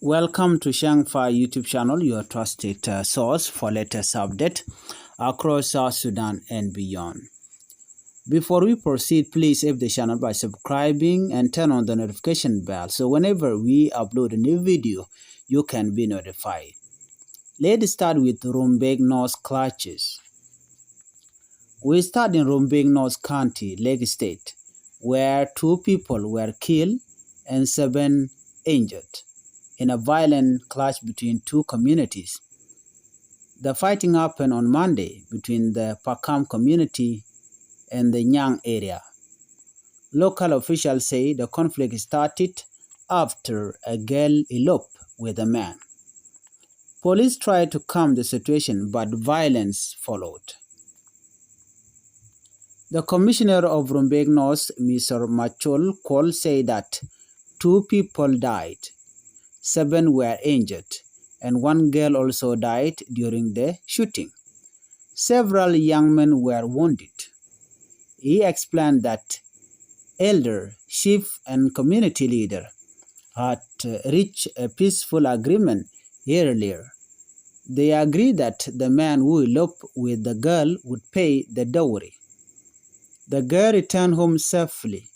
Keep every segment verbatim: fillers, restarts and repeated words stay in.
Welcome to Shangfa YouTube channel, your trusted uh, source for latest update across South Sudan and beyond. Before we proceed, please help the channel by subscribing and turn on the notification bell so whenever we upload a new video, you can be notified. Let's start with Rumbek North clashes. We start in Rumbek North County, Lake State, where two people were killed and seven injured in a violent clash between two communities. The fighting happened on Monday between the Pakam community and the Nyang area. Local officials say the conflict started after a girl eloped with a man. Police tried to calm the situation, but violence followed. The commissioner of Rumbek North, Mister Machol Kwol, said that two people died, seven were injured, and one girl also died during the shooting. Several young men were wounded. He explained that elder, chief, and community leader had uh, reached a peaceful agreement earlier. They agreed that the man who eloped with the girl would pay the dowry. The girl returned home safely,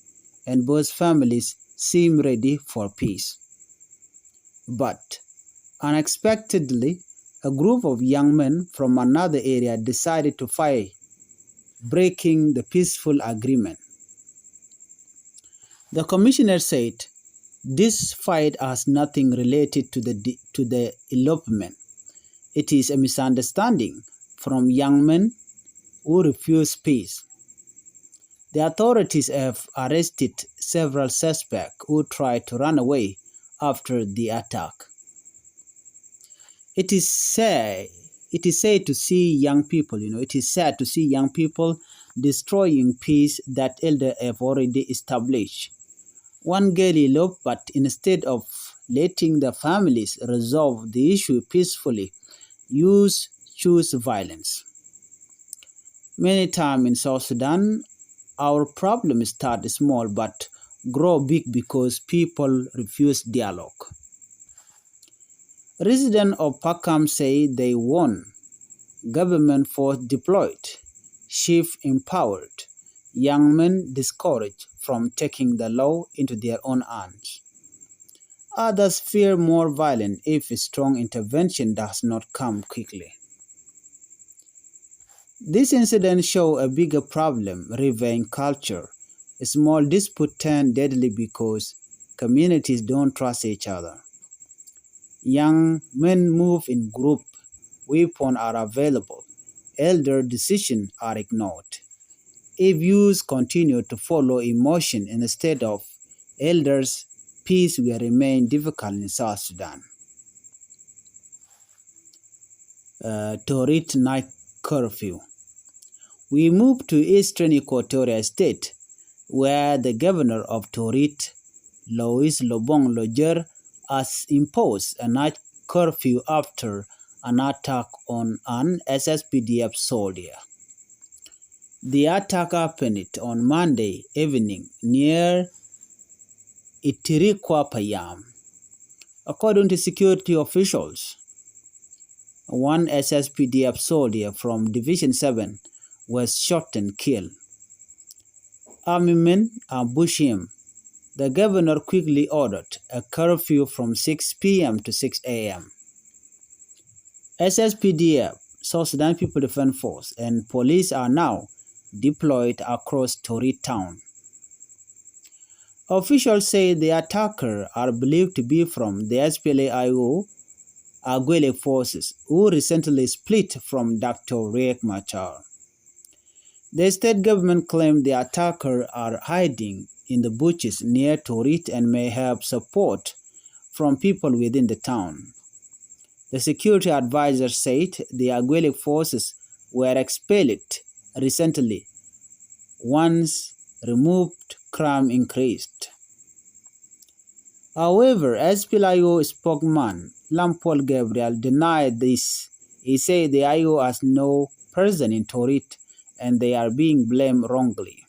and both families seemed ready for peace. But unexpectedly, a group of young men from another area decided to fight, breaking the peaceful agreement. The commissioner said, "This fight has nothing related to the, to the elopement. It is a misunderstanding from young men who refuse peace." The authorities have arrested several suspects who tried to run away after the attack. It is sad, it is sad to see young people, you know, it is sad to see young people destroying peace that elders have already established. One girl eloped, but instead of letting the families resolve the issue peacefully, youths choose violence. Many times in South Sudan, our problems start small but grow big because people refuse dialogue. Residents of Pakam say they want government force deployed, chief empowered, young men discouraged from taking the law into their own hands. Others fear more violence if strong intervention does not come quickly. This incident show a bigger problem, revenge culture. A small dispute turn deadly because communities don't trust each other. Young men move in group, weapons are available, elder decisions are ignored. If youth continue to follow emotion instead of elders, peace will remain difficult in South Sudan. Uh, Torit night curfew. We move to Eastern Equatoria State, where the governor of Torit, Lois Lobong Lojer, has imposed a night curfew after an attack on an S S P D F soldier. The attack happened on Monday evening near Itirikwa Payam. According to security officials, one S S P D F soldier from Division seven was shot and killed. Army men ambush him. The governor quickly ordered a curfew from six p.m. to six a.m. S S P D F, South Sudan People Defense Force, and police are now deployed across Torit town. Officials say the attackers are believed to be from the S P L A I O Agwele forces, who recently split from Doctor Riek Machar. The state government claimed the attackers are hiding in the bushes near Torit and may have support from people within the town. The security advisor said the Agwele forces were expelled recently. Once removed, crime increased. However, S P L A I O spokesman Lampol Gabriel denied this. He said the I O has no presence in Torit and they are being blamed wrongly.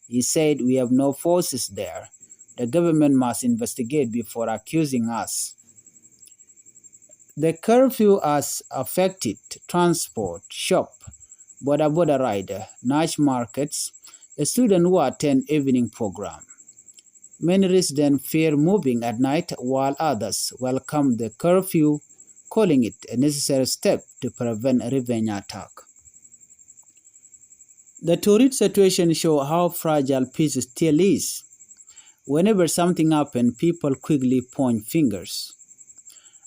He said, "We have no forces there. The government must investigate before accusing us." The curfew has affected transport, shop, boda boda rider, night markets, students who attend evening program. Many residents fear moving at night, while others welcome the curfew, calling it a necessary step to prevent revenge attack. The Torit situation show how fragile peace still is. Whenever something happens, people quickly point fingers.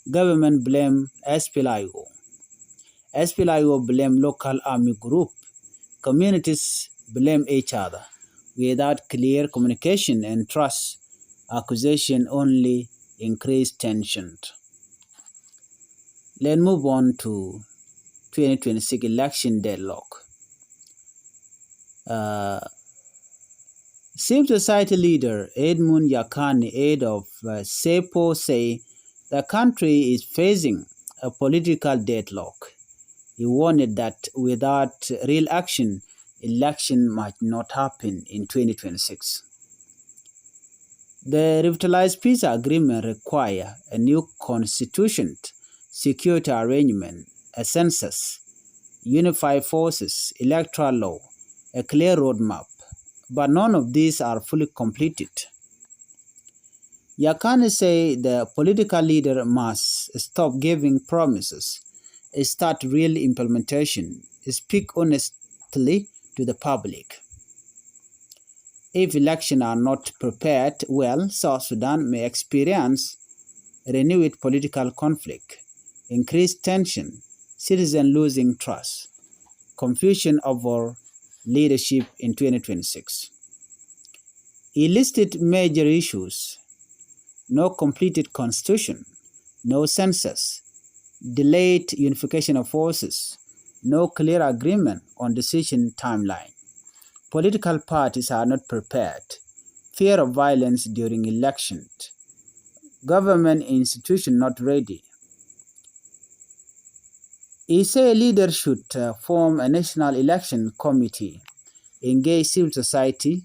Government blame S P L A I O. S P L A I O blame local army group. Communities blame each other. Without clear communication and trust, accusation only increase tension. Let's move on to twenty twenty-six election deadlock. Uh, civil society leader Edmund Yakani, head of, uh, SEPO, say the country is facing a political deadlock. He warned that without real action, election might not happen in twenty twenty-six. The revitalized peace agreement require a new constitution, security arrangement, a census, unified forces, electoral law, a clear roadmap, but none of these are fully completed. Yakani say the political leader must stop giving promises, start real implementation, speak honestly to the public. If elections are not prepared well, South Sudan may experience renewed political conflict, increased tension, citizens losing trust, confusion over leadership in twenty twenty-six. He listed major issues: no completed constitution, no census, delayed unification of forces, no clear agreement on decision timeline. Political parties are not prepared. Fear of violence during election. Government institution not ready. He say leaders should, uh, form a national election committee, engage civil society,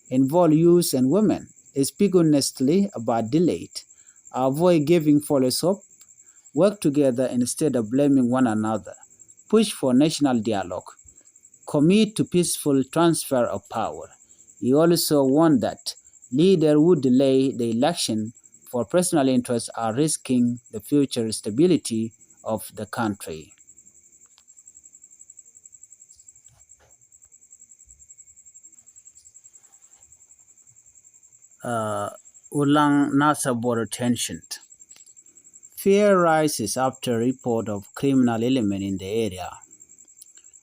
involve youth and women, speak honestly about delayed, avoid giving false hope, work together instead of blaming one another, push for national dialogue, commit to peaceful transfer of power. He also warned that leaders who delay the election for personal interests are risking the future stability of the country. Uh, Ulang Nasser border tension. Fear rises after report of criminal element in the area.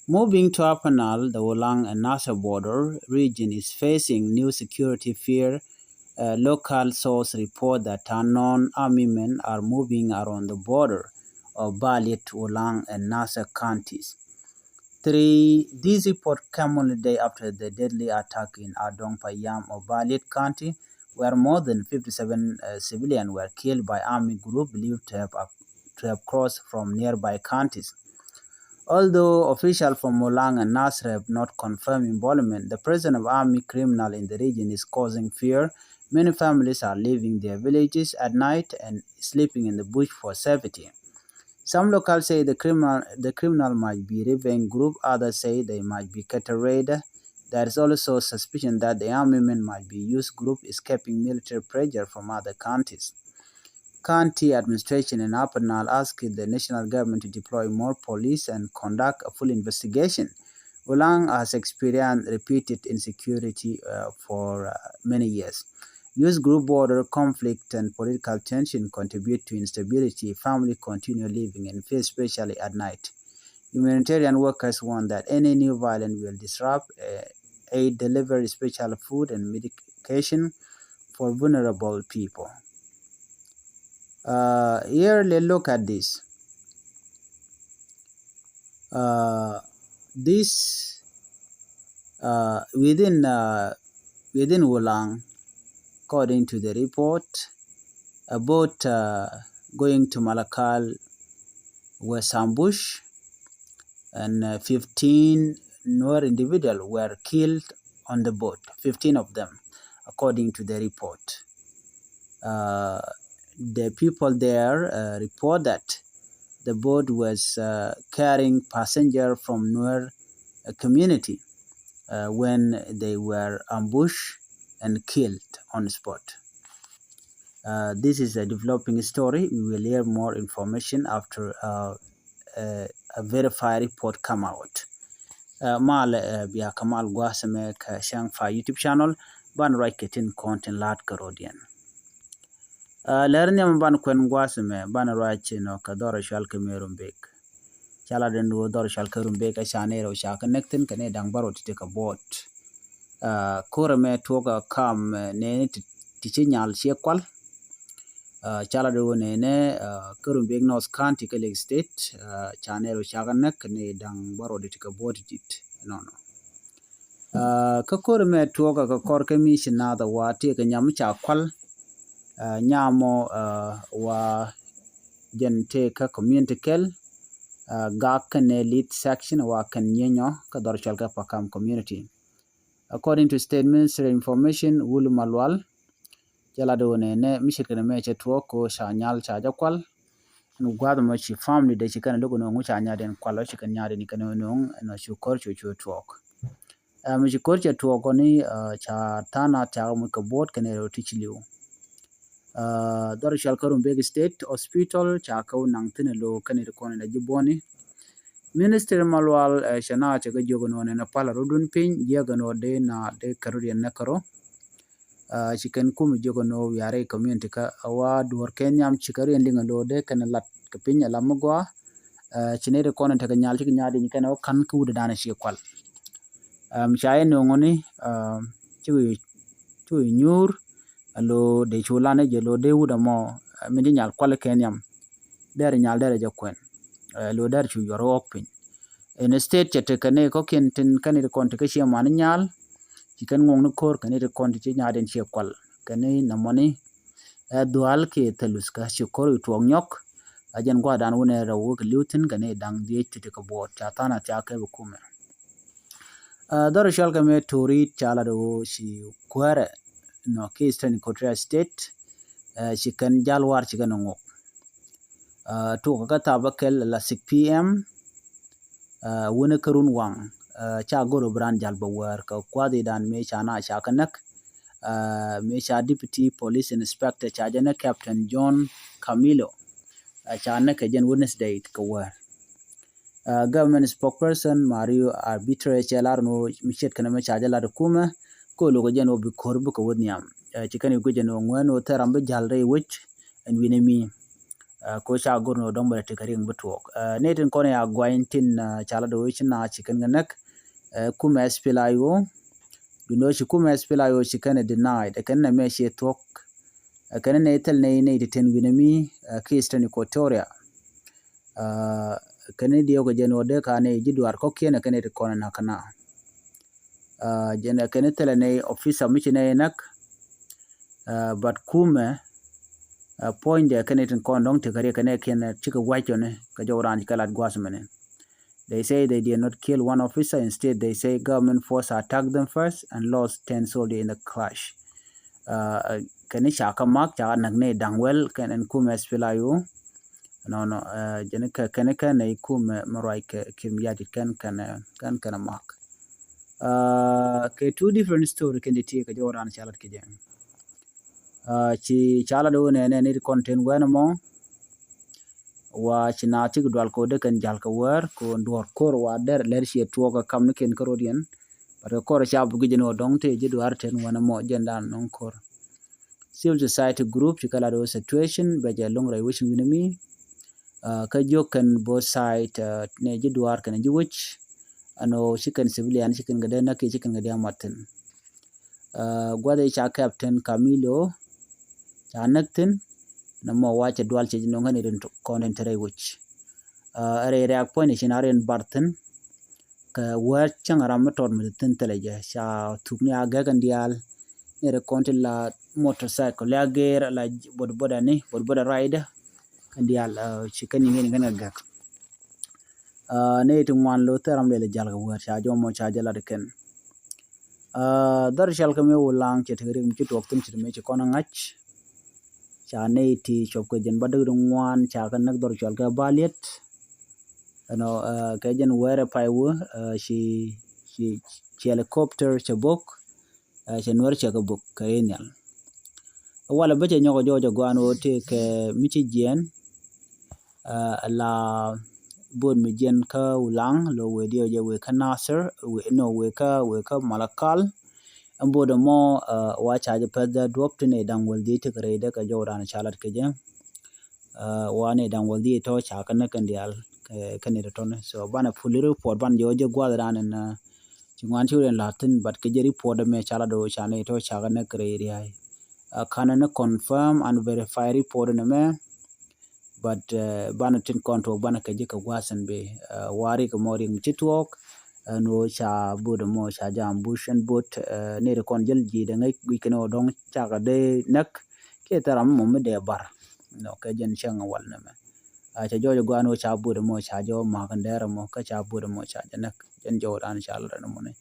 Moving to Upper Nile, the Ulang and Nasser border region is facing new security fear. Uh, local source report that unknown army men are moving around the border of Balit, Ulang, and Nasser counties. Three, this report came only day after the deadly attack in Adong Payam of Balit County, where more than fifty-seven, uh, civilians were killed by army group believed to have, to have crossed from nearby counties. Although officials from Ulang and Nasser have not confirmed involvement, the presence of army criminal in the region is causing fear. Many families are leaving their villages at night and sleeping in the bush for safety. Some locals say the criminal, the criminal might be revenge group. Others say they might be cattle raider. There is also suspicion that the army men might be youth group escaping military pressure from other counties. County administration in Upper Nile asked the national government to deploy more police and conduct a full investigation. Ulang has experienced repeated insecurity, uh, for, uh, many years. Youth group, border conflict and political tension contribute to instability. Family continue living in fear, especially at night. Humanitarian workers warn that any new violence will disrupt, uh, aid delivery, special food and medication for vulnerable people. Uh, here, let's look at this. Uh, this, uh, within, uh, within Ulang, according to the report, a boat, uh, going to Malakal was ambushed, and, uh, fifteen Nuer individuals were killed on the boat, fifteen of them, according to the report. Uh, the people there, uh, report that the boat was uh, carrying passenger from Nuer uh, community uh, when they were ambushed and killed on the spot. Uh, this is a developing story. We will hear more information after uh, uh, a verified report come out. Uh, mal uh, bia kamal gua̱a̱th mɛ kɛ Shang Fa YouTube channel. Ban ruac kɛ tin kɔn tin la̱t kɛ rɔ̱diɛn. Uh, lɛr nhiam ban kuɛn gua̱a̱th mɛ ban ruac nɔ kɛ dhɔr cual kɛ mɛ Rumbek. Ca la den duɔ dhɔr cual kɛ Rumbek ɛ ca nɛy rɛw ca kɛ näk thin kɛ nɛy da̱ŋ bärɔw ti ti kɛ buɔt. Uh, ko̱rɛ mɛ tuɔk ɛ kam uh, nɛni ti, ti ci nyal ciɛ kual. Uh, ca la duɔ nɛnɛ uh, kɛ Rumbek North County kɛ Lake State uh, ca nɛy rɛw ca kɛ näk kɛ nɛy da̱ŋ bärɔw ti ti kɛ buɔt ti ti nɔnɔ. Uh, kä ko̱r mɛ tuɔkä kɛ kɔr kä mi ci nath a wa tëë kɛ nyam ca kual uh, nyamɔ uh, wa jɛn tëë kä community kɛl uh, gak kɛnɛ lead section wa kɛn nyinyɔ kä dhɔr cual kɛ Pakam community. According to State Ministry Information, Wulu Malual cɛ la do̱o̱ nɛ nɛ mi ce̱tkɛ nɛ mɛ cɛ tuɔɔk ko ca nyal ca jɛ kual. Ɛn gua̱a̱th mɔ ci family dee ci kɛn lo̱k nööŋ ca nyadiɛn kual ɔ ci kɛn nyadiɛn kɛn nööŋ ɛn ɔ cu kɔr cu cu tuɔɔk. Ɛ mi ci kɔr cɛ tuɔɔk ɔ ni ca tha̱a̱ŋ a thiak muc kɛ buɔt kɛn rɛw ti ci li̱w. Dhɔr cual kä Rumbek State Hospital ca kɛ wä naŋ thi̱n ɛ lo̱o̱ kɛn ri kɔn in a ji̱ buɔ̱ni. Minister Malual cɛ na cɛ kɛ jiök ɛn ɣöö nɛn ɛ pal a rɔ̱dun piny jiäk ɛn ɣöö dee na dee kɛ rɔ̱diɛn nɛ kärɔ. Ci kɛn kum jiök ɛn ɣöö wiarɛ community kä a wa duɔ̱ɔ̱r kɛ nhiam ci kɛ riɛn liŋ ɛ lo̱o̱ dee kɛn lat kɛ piny ɛ lam mi gɔaa. Ci nɛy ri kɔn in tekɛ nyal cikɛ nyaat in kɛn ɛ wä ka̱n kä wut ɛ da̱a̱n ɛ ciɛ kual. Ca yɛ nööŋ ɣöö ni cikɛ ci wee nyuur a lo̱o̱ dee cu lan jɛ lo̱o̱ dee wut ɛmɔ min ci nyal kual kɛ nhiam. Dɛr nyal dɛr jɛ kuɛn lo̱o̱ dɛr cu yuɔr ɣɔk piny. In state cɛ tekɛ ni kɔ̱kiɛn tin kɛn it kɔn ti kä ciɛ man nyal ci kɛn ŋuɔ̱ŋ ni ko̱r kɛn it kɔn ti ci nyaat in ciɛ kual kɛn nɔmɔni. Ɛ dhua̱a̱l kiɛ thɛluth kä ci ko̱r wi tuɔɔk nyɔk. A jɛn gua̱a̱thdan wunɛ rɛw wek li̱w thi̱n kɛn i̱ da̱ŋ dhiec ti ti kɛ buɔɔt ca tha̱a̱ŋ a thiaak kɛ bi kumɛ. Dhɔr cual kɛ mɛ Torit ca lat ɣöö ci kuäärɛ nɔ ki Eastern Equatoria State. Ci kɛn jal war ci kɛn ŋok. Tuɔk kä thap bä kɛl la six p.m. Wunɛ kä run waŋ ca goro bi ran jal bä wäär kɛ kuathi dan mëë ca na ca kɛ näk. Mëë ca Deputy Police Inspector ca jɛ ni Captain John Camilo. Ca näk kɛ jɛn Wednesday kɛ wäär. Government spokesperson Mario Arbitre cɛ lar ni mi ce̱tkɛ ni mi ca jɛ lat kumɛ. Ko lo̱k jɛ ni bi ko̱r bi kɛ wä nhiam. Ci kɛn i̱ guic jɛ ni ŋuɛn ni thɛr ram bi jal rɛy wec ɛn wi̱n imi. Ko ca go̱r ni dɔ̱ŋ bɛ ti kɛ riŋ bi tuɔɔk. Ni tin kɔn ya guany tin ca lat wec na ci kɛn kɛ näk. Kumɛ S P L A I O. Dundo ci kumɛ S P L A I O ci kɛn denied kɛn nɛ mɛ ci thuɔk. Kɛn nɛ thil nɛ nɛ ti ten wi̱n mi ki Eastern Equatoria. Kɛn diɛw kɛ jɛn wä dee ka nɛ ji̱ duar kɔkiɛn kɛn ti kɔn na kana. Jɛn kɛn thil nɛ officer mi ci nɛ nak. But kumɛ puɔ̱nydɛ kɛn tin kɔn dɔŋ ti kɛ riɛ kɛn kiɛn cikɛ wac jɔni kɛ jɔw ran ci kɛ lat guas mɛni. They say they did not kill one officer. Instead, they say government force attacked them first and lost ten soldiers in the clash. Kɛn ca kä mak ca näk ni da̱ŋ wɛl kɛn ɛn kumɛ S P L A I O. Nɔnɔ jɛn kɛ kɛn kɛn ni kumɛ mɛ ruac kɛ kim yat kɛn kɛn kɛn kɛn mak. Kɛ two different story kɛn ti ti kɛ jɔw ran ca lat kɛ jɛ. Ci ca lat wä nɛ nɛ ni kɔn ten wɛn mɔ. Wa ci na ti dual ko de kɛn jal kɛ wär ko duɔr kor wa der lɛr ci tuɔk kam ni ken kɛ rodiɛn. But kor ca bu gijin wa dɔŋ te ji duar ten wɛn mɔ jɛn dan nɔŋ kor. Civil society group ci kɛ lat wä situation bɛ jɛ luŋ rɛy wecin wi̱n mi. Kä jiök kɛn both side ne ji duar kɛn ji wec. Ɛn ɣöö ci kɛn civilian ci kɛn kɛ dee näk ci kɛn kɛ dee amat thin. Gua̱th i̱ ca Captain Camilo ca näk thi̱n. Nɔmɔ wa cɛ dual cɛ ji̱ no̱ŋ kɛn i̱ rin kɔn in te rɛy wec. Ɛ rɛy rɛ̈ɛ̈k puɔ̱ny i̱ ci na rin bar thi̱n. Kɛ wäär cäŋ ram mi tɔt mi te thi̱n thilɛ jɛ ca thuk ni a gɛk in diaal. Ni ri kɔn ti la motorcycle la geer la bodaboda ni bodaboda rider. Kɛn diaal ci kɛn i̱ ŋi̱n kɛn kɛ gɛk. Ni ti ŋuan lo thil ram lɛl jal kɛ wäär ca jɔmɔ ca jɛ lat kɛn. Dhɔr cal kɛ mi wulaŋ cɛ ti rik mi ci tuɔk thin ci ti mi ci kɔn ŋa̱c. ca nɛy ti cuɔp kɛ jɛn bädäk ti ŋuan ca kɛ näk dhɔr cɔal kɛ Baliet. Ɛnɔ, ɛ, kɛ jɛn wɛrɛ pay wä, ɛ, ci, ci, ci helicopter cɛ bok, ɛ, cɛ Nuɛr cɛ kɛ bok kɛ rɛy nhial. Walɛ bä cɛ nyɔk jɔɔc ɛ gɔaa ni ɣöö tëëkɛ mi ci jiɛɛn, ɛ, la bo̱o̱t mi jiɛɛn kä Ulaŋ, lo wëë diɛw jɛ wëë kä Nasir, wëë, no, wëë kä, wëë kä Malakal. Ɛn bo̱o̱t ɛmɔ, ɛ, wa ca jɛ pɛth dee duɔ̱p ti nɛy da̱ŋ wäl dhieec ti kɛ rɛydɛ kɛ jɔwdan ca lat kɛ jɛ. Ɛ, wa nɛy da̱ŋ wäl dhieec tɔ ca kɛ näk kɛn diaal kɛ, kɛ nɛy tɔtɔni. So banɛ full report banɛ jɛ wä jɛ gua̱a̱th dan ɛn, ɛ, ci ŋuan ci wä den la̱t thi̱n, but kɛ jɛ report ɛmɛ ca lat ɣöö ca nɛy tɔ ca kɛ näk kɛ rɛy ria̱a̱y. Ɛ, kanɛ ni confirm and verify report ɛn ɛmɛ, but, ɛ, banɛ tin kɔn tuɔɔk banɛ kɛ ji̱ kɛ gua̱a̱th ɛn bee, ɛ, wa rik ɛmɔ rik mi ci tuɔɔk, ɛ, ɛn ɣöö ca bo̱o̱t ɛmɔ ca jɛ ambush ɛn bo̱o̱t, ɛ, nɛy ti kɔn jäl ji̱ dee ŋäc guic kɛn ɣöö dɔ̱ŋ cakɛ dee näk, kiɛ thil ram mɔ mi dee bar. Nɔ, kɛ jɛn cäŋ wal nɛmɛ. Ɛ, ca jɔɔc ɛ gɔaa ni ɣöö ca bo̱o̱t ɛmɔ ca jɛ wä ma̱a̱k ɛn dɛɛr ɛmɔ, kä ca bo̱o̱t ɛmɔ ca jɛ näk. Jɛn jɔwdan ca lat ɛn ɛmɔni.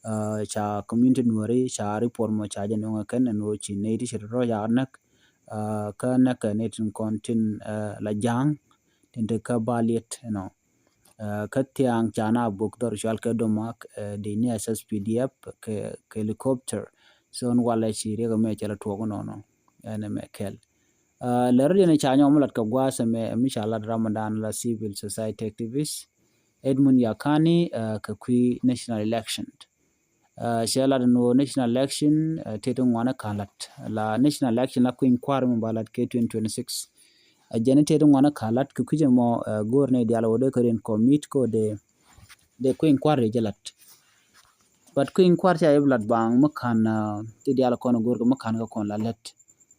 Ɛ, ca community Nuɛri ca report mɔ ca jɛ nöŋ ɛ kɛn ɛn ɣöö ci nɛy ti ci tɔ̱tɔ̱ ca näk. Ɛ, kä näk kɛ nɛy tin kɔn tin, ɛ, la ja̱a̱ŋ tin te kä Baliet, you know. Ɛ, kä thiaŋ ca na bok dhɔr cual kɛ Domak, ɛ, di ni S S P D F kɛ, kɛ helicopter. So ɛn walɛ ci riɛk ɛmɛ cɛ la tuɔɔk nɔnɔ. Ɛn ɛmɛ kɛl. Ɛ, lɛr diɛn ca nyɔk mi lat kɛ gua̱a̱th ɛmɛ, mi ca lat Ramadan la civil society activist Edmund Yakani, ɛ, kɛ kui̱ national election. Ɛ, cɛ lat ni wä national election, ɛ, tëë ti ŋuan ɛ ka̱n lat. La national election la kui̱ny kua̱r mi ba lat kɛ twenty twenty-six. Ɛ, jɛn tëë ti ŋuan ɛ ka̱n lat kɛ kui̱c ɛmɔ, ɛ, go̱o̱r ni diaal wä dee kɛ rin commit ko dee, dee kui̱ny kua̱r dee jɛ lat. But kui̱ny kua̱r ca yep lat baŋ mi ka̱n, ɛ, ti diaal kɔn go̱o̱r kɛ mi ka̱n kɛ kɔn la lät.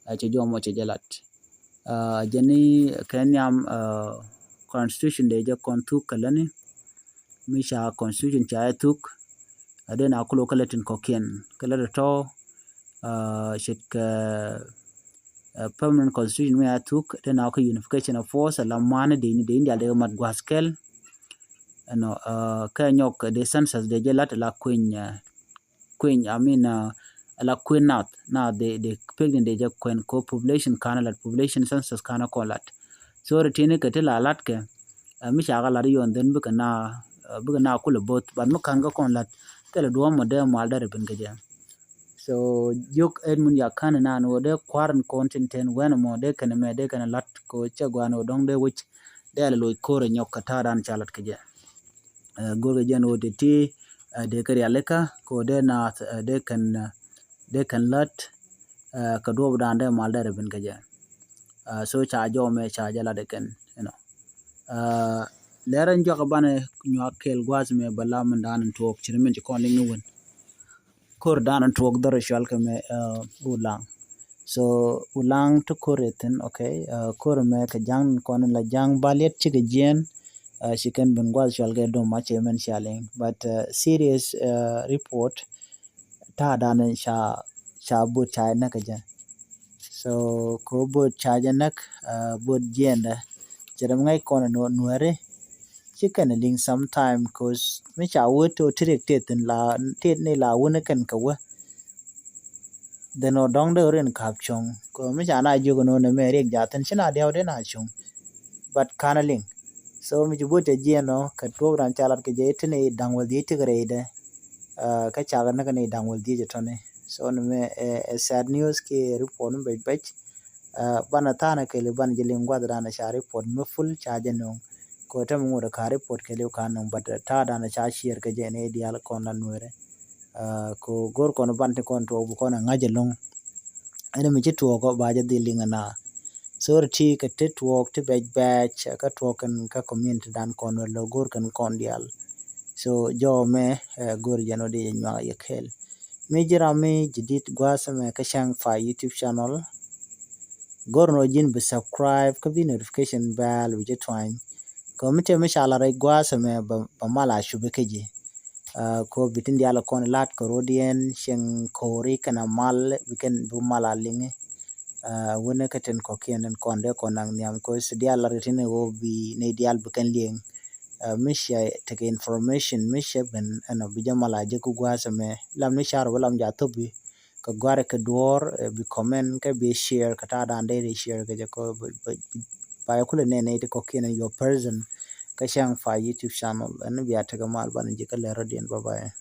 Ɛ, cɛ jɔmɔ cɛ jɛ lat. Ɛ, jɛn ni kɛ nhiam, ɛ, constitution dee jɛ kɔn thuk kɛ lätni. Mi ca constitution ca jɛ thuk, ɛ, dee na kulɛ wä kä lät tin kɔ̱kiɛn kɛ lät tɔ̱, ɛ, ce̱tkɛ, ɛ, permanent constitution mi ca thuk, dee na wä kä unification of force, ala mani dee ni dee ni diaal dee mat gua̱a̱th kɛl. Ɛnɔ, ɛ, kɛ nyɔk dee census dee jɛ lat ala kui̱ny, ɛ, kui̱ny, I mean, ɛ, ala kui̱ny nath, nath dee, dee pek ni dee jɛ kuɛn ko population ka̱n lat, population census ka̱n kɔn lat. So ri tini kɛ ti la lat kɛ, ɛ, mi ca kɛ lat yɔn dhen bikɛ na, ɛ, bikɛ na kulɛ both, but mi ka̱n kɛ kɔn lat, thilɛ duɔ̱ɔ̱m mɔ dee mal dee rɛ ben kɛ jɛ. So jiök Edmund Yakani nan wä dee kua̱r in kɔn tin ten wɛn mɔ dee kɛn mɛ dee kɛn lat ko cɛ guan wä dɔ̱ŋ dee wec dee la loc ko̱r ɛ nyɔk kɛ ta̱a̱dan ca lat kɛ jɛ. Ɛ, go̱rkɛ jɛn ɣöö ti ti, ɛ, dee kɛ rialikä kɛ ɣöö dee naath, ɛ, dee kɛn, ɛ, dee kɛn lät, ɛ, kɛ duɔ̱ɔ̱pdan dee mal dee rɛ ben kɛ jɛ. Ɛ, so ca jɔw mɛ ca jɛ lat ɛ kɛn, you know. Ɛ, lɛr ɛn juak ɛ banɛ nyuak kɛɛl gua̱a̱th mɛ bɛ lam min da̱a̱n in tuɔɔk ci ri min ci kɔn liŋ ni wän. Ko̱r da̱a̱n in tuɔɔk dhɔr cual kɛ mɛ, ɛ, Ulaŋ. So Ulaŋ ti ko̱r ithin, okay. Ɛ, ko̱r mɛ kɛ ja̱ŋ kɔn in la ja̱ŋ Baliet cikɛ jiɛn, ɛ, ci kɛn ben gua̱th cual kɛ dom a cɛ mɛn cia liŋ. But, ɛ, serious, ɛ, report ta̱a̱ da̱a̱n in ca, ca bo̱o̱t ca näk kɛ jɛ. So ko bo̱o̱t ca jɛ näk, ɛ, bo̱o̱t jiɛndɛ. Cɛ däm ŋäc kɔn in Nuɛri. Ci kɛn liŋ sometime, 'cause mi ca wä to ti riɛk tëë thin la, tëë ni la wä ni kɛn kɛ wä. Then ɔ dɔ̱ŋ dee rin kap cuŋ. Kɛ mi ca na jiök ni wä ni mɛ riɛk jathin ci na diaw dee na cuŋ. But kan liŋ. So mi ci bo̱o̱t ca jiɛn ɔ kɛ tuɔp ran ca lat kɛ jɛ ti ni da̱ŋ wäl dhiec ti kɛ rɛydɛ. Ɛ, kä ca kɛ ni kɛ ni da̱ŋ wäl dhiec tɔni. So ni mɛ, ɛ, ɛ sad news ki report ni bec bec. Ɛ, banɛ tha̱a̱nɛ kɛɛliw banɛ jɛ liŋ gua̱th danɛ ca report mi full ca jɛ nöŋ. Kɛ ɣöö tämɛ ŋot ɛ ka report kɛɛliw ka nöŋ, but, ɛ, ta̱a̱ danɛ ca share kɛ jɛ ni diaal kɔn la Nuɛrɛ. Ɛ, kɛ ɣöö go̱r kɔn ban ti kɔn tuɔɔk bi kɔn ɛ ŋa̱c ɛlɔ̱ŋ. Ɛn mi ci tuɔɔk ɔ ba jɛ dhil liŋ ɛna. Sorry ti kɛ ti tuɔɔk ti bɛc bɛc, ɛ, kä tuɔɔk kɛn kä community dan kɔn Nuɛr lɔ go̱r kɛn kɔn diaal. So jɔw mɛ, ɛ, go̱r jɛn ɔ di jɛ nyuak yɛ kɛɛl. Mi ji̱ ram mi ji̱ dit gua̱a̱th ɛmɛ kä Cäŋ Pay YouTube channel. Go̱r nɔ ji̱n bi subscribe kä bi notification bell bi ji̱ twany. Kɛ mi tëë mi ca la rɛy gua̱a̱th ɛmɛ bɛ, bɛ mal a cupi kä ji̱. Ɛ, kɛ ɣöö bi tin diaal kɔn lat kɛ rɔ̱diɛn cieŋ ko̱ri kɛn a mal bi kɛn bi mal a liŋi. Ɛ, wänɛ kä tin kɔ̱kiɛn tin kɔn dee kɔn naŋ nhiam kɛ ɣöö ci diaal lat kɛ tin ɣöö bi nɛy diaal bi kɛn liŋ. Ɛ, mi cɛ tekɛ information mi cɛ ben ɛnɔ bi jɛ mal a jɛ kä gua̱a̱th ɛmɛ lam ni car wä lam ja thop bi. kɛ gua̱ri kɛ duɔ̱ɔ̱r, bi comment kɛ bi share kɛ ta̱a̱ da̱a̱n dee ri share kɛ jɛ kɔ. Ba yɛ kulɛ nɛn nɛy ti kɔ̱kiɛn your person kä cäŋ fa YouTube channel ɛn bia tekɛ mal banɛ ji̱ kä lɛr rɔ̱diɛn. Bye bye.